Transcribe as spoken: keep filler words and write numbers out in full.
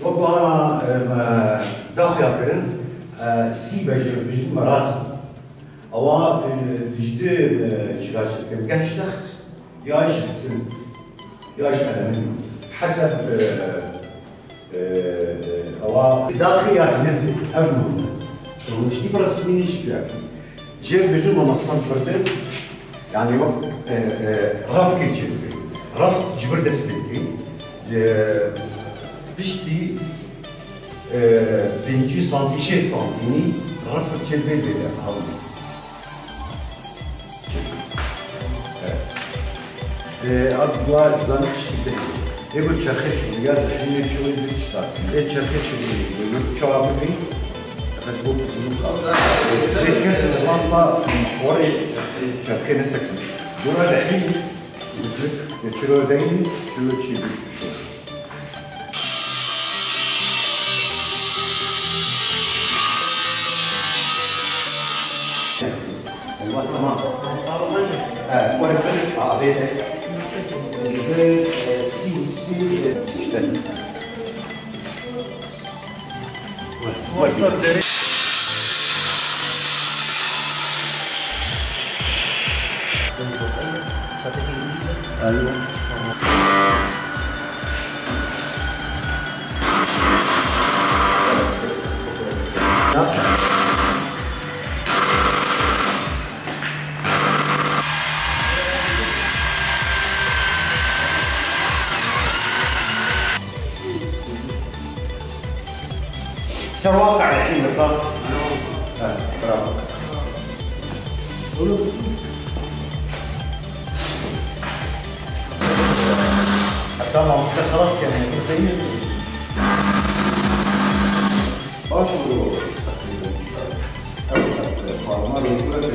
Wek ku ana, e, me daxuya kirin, e, sî bejê bijî merasim. Ewa, e, dijde, e, çira çêdikin. Geh ji text, ya ji sil, ya ji elemîn. Heseb, e, e, e, ewa, daxuya kirin, ev nû. Rûniştî bi resmî nîşkiya. Cêr bijî me mesel birdir. Yani wek, e, e, rafkê çêdibê. Raf ji vir dest pê dikê. E, piştî, e, pêncî santî, şêst santî raf çêdibê bê de hewlê. Evet. E, ad dua zanî tiştî pê. Ê ku çerxê şûrî ya dixînê şûrî bi tişta. Ê çerxê şûrî, ê çawa bibî? Qet bo kuzû ka. Ê kes wasta orê çerxê nesekin. Dora dehî, bizik, ê çilo dehî, çilo çî bi. Eyvah, tamam. He, oraya bir abi. Yüzde, e, si, si, e, işte. Eyvah. Ser واقع الحين بالضبط. آه، برافو. حتى ما مستخلص يعني. Baş oldu. Parmağı yıkılarak.